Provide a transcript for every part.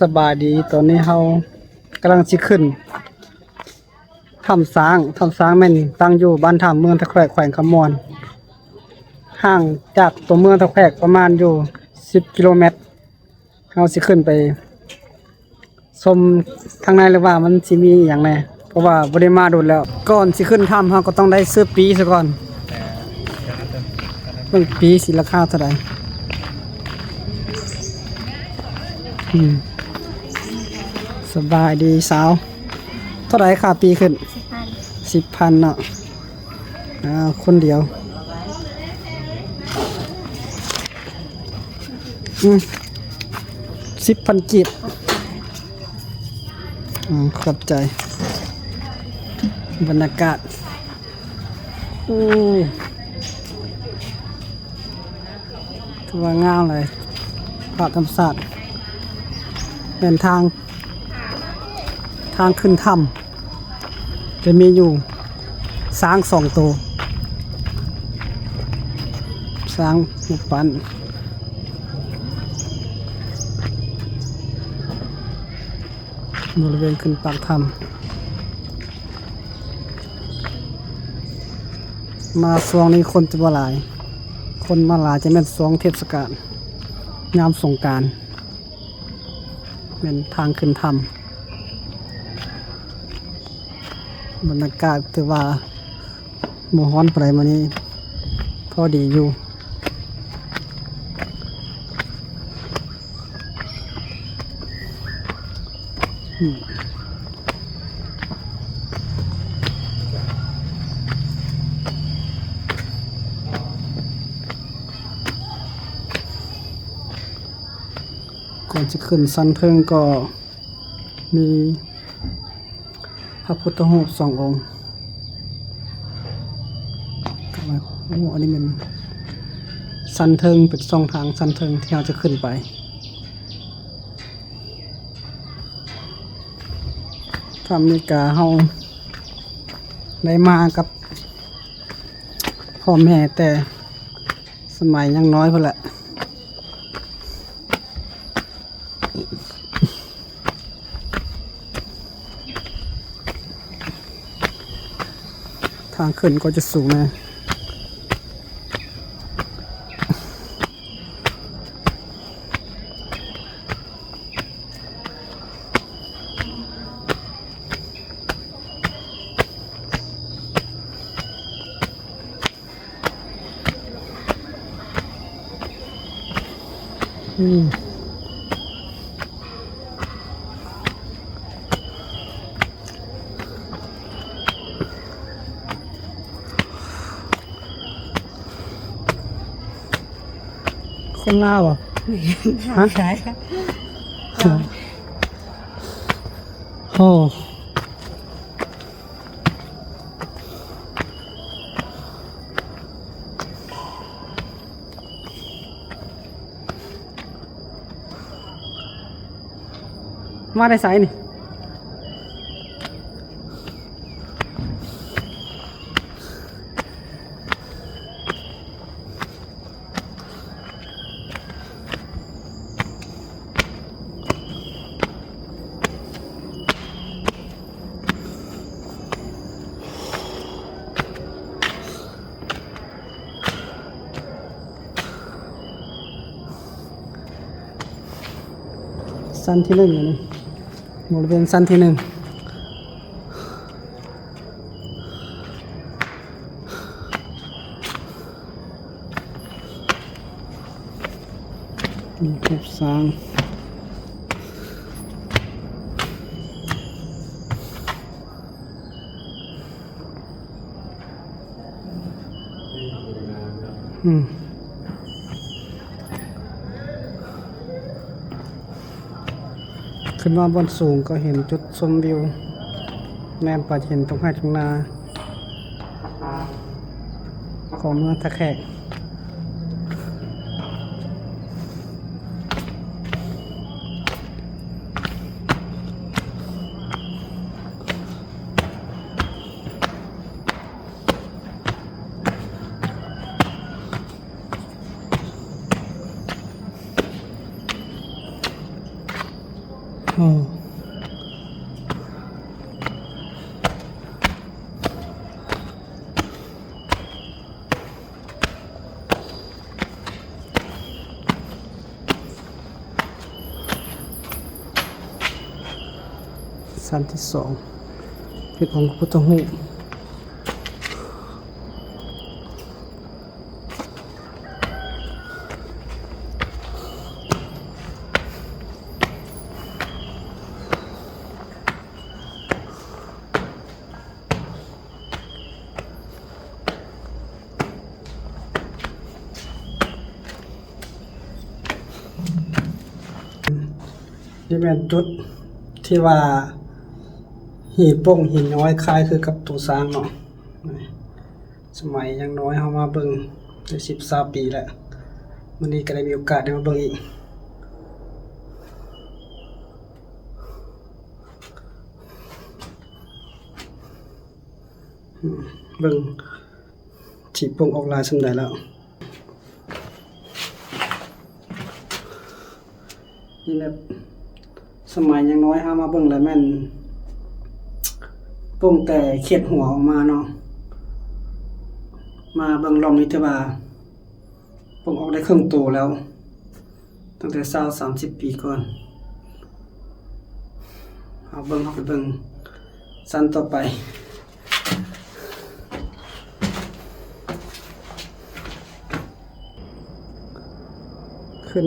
ສະບາຍດີ, ຕອນນີ້ເຮົາກຳລັງຊິຂຶ້ນຖ້ຳຊ້າງ. ຖ້ຳຊ້າງແມ່ນຕັ້ງຢູ່ບ້ານທ່າເມືອງທ່າແຂກ ແຂວງຄຳມ່ວນ, ຫ່າງຈາກຕົວເມືອງທ່າແຂກປະມານຢູ່ສິບກິໂລແມັດ. ເຮົາຊິຂຶ້ນໄປ ຊົມທາງໃນ ຫຼືວ່າມັນຊິມີອີ່ຫຍັງແດ່ ເພາະວ່າບໍ່ໄດ້ມາດົນແລ້ວ. ກ່ອນຊິຂຶ້ນຖ້ຳ ເຮົາກໍຕ້ອງໄດ້ຊື້ປີ້ຊະກ່ອນ. ເບິ່ງປີ້ຊິລາຄາເທົ່າໃດ. ອືມ ສະບາຍດີສາວ. ເທົ່າໃດຄ່າປີ້ຂຶ້ນ? ສິບພັນ. ສິບພັນເນາະ. ອ້າວ ຄົນດຽວ ອືມ ສິບພັນກີບ. ອືມ ຂອບໃຈ. ບັນຍາກາດ ໂອ້ ຖືວ່າງາມເລີຍ ພາບທຳມະຊາດ. ແມ່ນທາງ ທາງຂຶ້ນຖ້ຳ ຈະມີຢູ່ຊ້າງສອງໂຕ, ຊ້າງຮູບປັ້ນ ບໍລິເວນຂຶ້ນປາກຖ້ຳ. ມາຊ່ວງນີ້ຄົນຈະບໍ່ຫຼາຍ, ຄົນມາຫຼາຍຈະແມ່ນຊ່ວງເທດສະການ ຍາມສົງການ. ແມ່ນທາງຂຶ້ນຖ້ຳ. ບັນຍາກາດຖືວ່າບໍ່ຮ້ອນປານໃດມື້ນີ້, ພໍດີຢູ່. ກ່ອນຈະຂຶ້ນຊັ້ນເທິງກໍມີພະພຸດທະຮູບສອງອົງ. ໂອ້ ອັນນີ້ແມ່ນຊັ້ນເທິງ, ເປັນຊ່ອງທາງຊັ້ນເທິງທີ່ເຮົາຈະຂຶ້ນໄປ. ຖ້ຳນີ້ກະເຮົາໄດ້ມາກັບພໍ່ແມ່ແຕ່ສະໄໝຍັງນ້ອຍພຸ້ນແຫຼະ. ທາງຂຶ້ນກໍຈະສູງແດ່. ອືມ ຄົນລາວບໍ່? ຮະ? ໂອ້. ມາແຕ່ໃສນີ້? ຊັ້ນທີໜຶ່ງ ອັນນີ້ ບໍລິເວນຊັ້ນທີໜຶ່ງ. ມີຮູບຊ້າງ ອືມ. ຂຶ້ນມາບ່ອນສູງກໍເຫັນຈຸດຊົມວິວ ແນມໄປເຫັນທົ່ງໄຮ່ທົ່ງນາຂອງເມືອງທ່າແຂກ. ອ ອໍ ຊັ້ນທີສອງ ເປັນອົງພະພຸດທະຮູບ. ນີ້ແມ່ນຈຸດທີ່ວ່າຫີນປົ້ງຫີນຍ້ອຍ ຄ້າຍຄືກັບໂຕຊ້າງເນາະ. ສະໄໝຍັງນ້ອຍ ເຮົາມາເບິ່ງໄດ້ສິບຊາວປີແລ້ວ, ມື້ນີ້ກໍໄດ້ມີໂອກາດໄດ້ມາເບິ່ງອີກ. ເບິ່ງ ສີປົ້ງອອກຫຼາຍສ່ຳໃດແລ້ວ. ນີ້ແບບ ສະໄໝຍັງນ້ອຍ ເຮົາມາເບິ່ງແລ້ວແມ່ນ ປົ້ງແຕ່ເຂດຫົວອອກມາເນາະ. ມາເບິ່ງລອບນີ້ ຖືວ່າປົ້ງອອກໄດ້ເຄິ່ງໂຕແລ້ວ ຕັ້ງແຕ່ຊາວ ສາມສິບປີກ່ອນ. ເຮົາເບິ່ງ ເຮົາໄປເບິ່ງຊັ້ນຕໍ່ໄປ. ຂຶ້ນ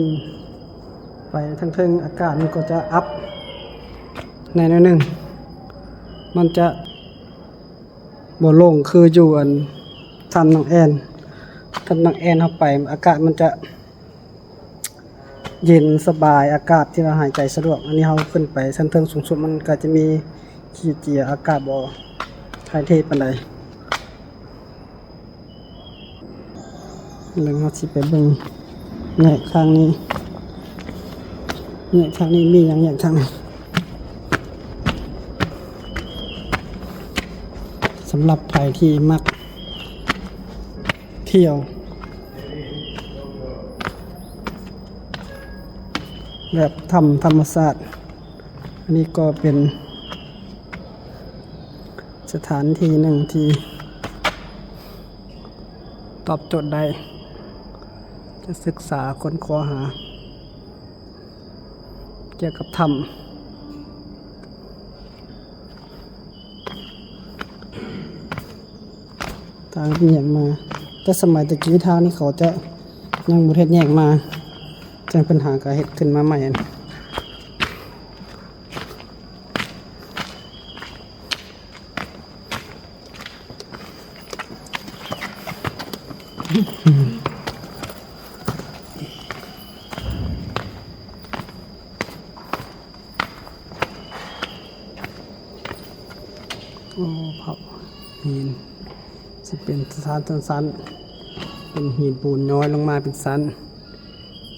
ໄປທາງເທິງ ອາກາດມັນກໍຈະອັບແດ່ໜ້ອຍໜຶ່ງ, ມັນຈະບໍ່ໂລ່ງຄືຢູ່ອັນຖ້ຳນ້ອງແອນ. ຖ້ຳນ້ອງແອນເຮົາໄປ ອາກາດມັນຈະ ເຢັນສະບາຍ ອາກາດທີ່ວ່າຫາຍໃຈສະດວກ. ອັນນີ້ເຮົາຂຶ້ນໄປຊັ້ນເທິງສູງສຸດ ມັນກໍຈະມີຂີ້ເຈຍ ອາກາດບໍ່ຖ່າຍເທປານໃດ. ແລ້ວເຮົາຊິໄປເບິ່ງແຍກທາງນີ້, ແຍກທາງນີ້ມີຫຍັງ ແຍກທາງນີ້. ສຳລັບໃຜທີ່ມັກ ທ່ຽວແບບຖ້ຳທຳມະຊາດ. ອັນນີ້ກໍເປັນສະຖານທີ່ໜຶ່ງທີ່ຕອບໂຈດໄດ້, ຈະສຶກສາຄົ້ນຄວ້າຫາ ກ່ຽວກັບຖ້ຳ. ທາງແຍກມາ, ແຕ່ສະໄໝຕະກີ້ທາງນີ້ເຂົາຈະຍັງບໍ່ເຮັດແຍກມາ, ຈັ່ງເພິ່ນຫາກະເຮັດຂຶ້ນມາໃໝ່ຫັ້ນ. ໂອ້ ເຜົາຫີນ ຊິເປັນຊັ້ນໆ ເປັນຫີນປູນຍ້ອຍລົງມາເປັນຊັ້ນ,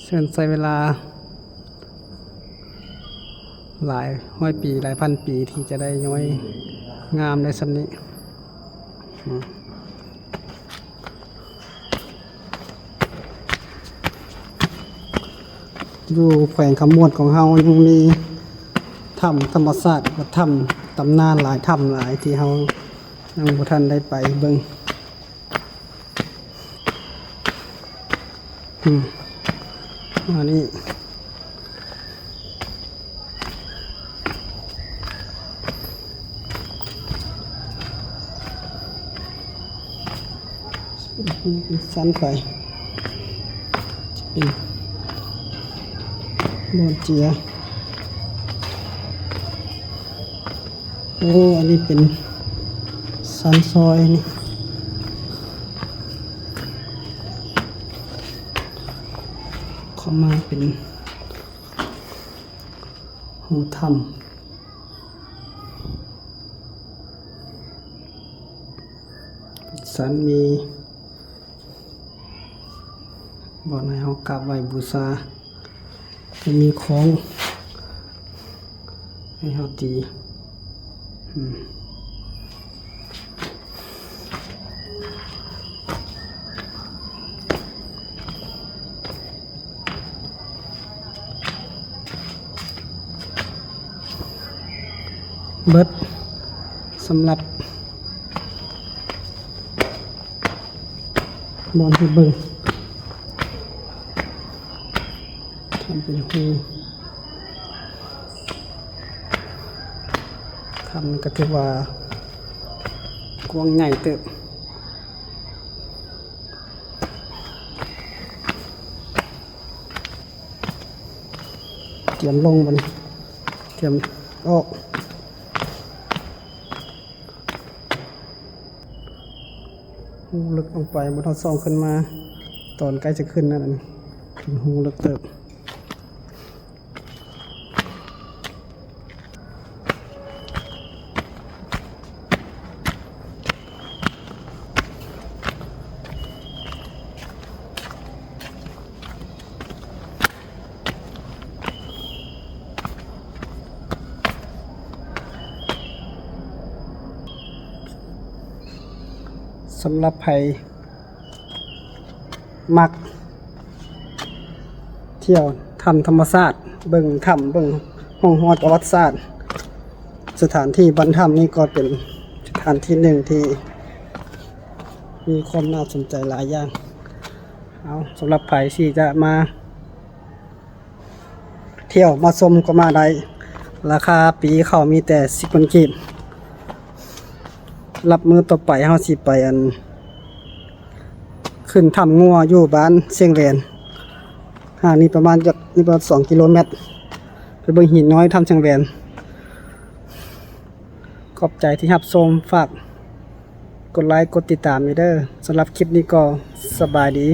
ເຊິ່ງໃຊ້ເວລາ ຫຼາຍຮ້ອຍປີ ຫຼາຍພັນປີ ທີ່ຈະໄດ້ຍ້ອຍງາມໄດ້ສ່ຳນີ້. ຢູ່ແຂວງຄຳມ່ວນຂອງເຮົາຍັງມີຖ້ຳທຳມະຊາດ ແລະ ຖ້ຳຕຳນານຫຼາຍຖ້ຳຫຼາຍ ທີ່ເຮົາຍັງບໍ່ທັນໄດ້ໄປເບິ່ງ. ອືມ ອັນນີ້ ຊັ້ນໄປ ເປັນບ່ອນເຈຍ. ໂອ້ ອັນນີ້ເປັນຊັ້ນຊອຍນີ້ ເຂົ້າມາເປັນຮູຖ້ຳ ເປັນຊັ້ນ ມີ ບ່ອນໃຫ້ເຮົາກາບໄຫວ້ບູຊາ ຈະມີຄ້ອງໃຫ້ເຮົາຕີ. ອືມ ເ ເບິດ ສຳລັບບ່ອນເຮັດເບິ່ງ ທຳເປັນຮູ ຖ້ຳນີ້ກໍຖືວ່າກວ້າງໃຫຍ່ເຕີບ. ຕຽມລົງບັດນີ້ ຕຽມອອກ. ຮູເລິກລົງໄປ ບໍ່ທັນຊອງຂຶ້ນມາ ຕອນໃກ້ຈະຂຶ້ນນັ້ນ ເປັນຮູເລິກເຕີບ. ສຳລັບໃຜ ມັກທ່ຽວຖ້ຳທຳມະຊາດ ເບິ່ງຖ້ຳ ເບິ່ງຮ່ອງຮອຍປະຫວັດສາດ ສະຖານທີ່ບ້ານຖ້ຳນີ້ກໍເປັນສະຖານທີ່ໜຶ່ງທີ່ມີຄວາມໜ້າສົນໃຈຫຼາຍຢ່າງ. ເອົາ ສຳລັບໃຜທີ່ຈະມາ ທ່ຽວມາຊົມກໍມາໄດ້ ລາຄາປີ້ເຂົ້າມີແຕ່ສິບພັນກີບ. ສຳລັບມື້ຕໍ່ໄປເຮົາຊິໄປ ອັນ ຂຶ້ນຖ້ຳງົວຢູ່ບ້ານຊຽງແຫວນ ຫ່າງນີ້ປະມານຈັກ ນີ້ປະມານສອງກິໂລແມັດ ໄປເບິ່ງຫີນນ້ອຍຖ້ຳຊຽງແຫວນ. ຂອບໃຈທີ່ຮັບຊົມ ຝາກກົດໄລກົດຕິດຕາມແດ່ເດີ. ສຳລັບຄລິບນີ້ກໍສະບາຍດີ.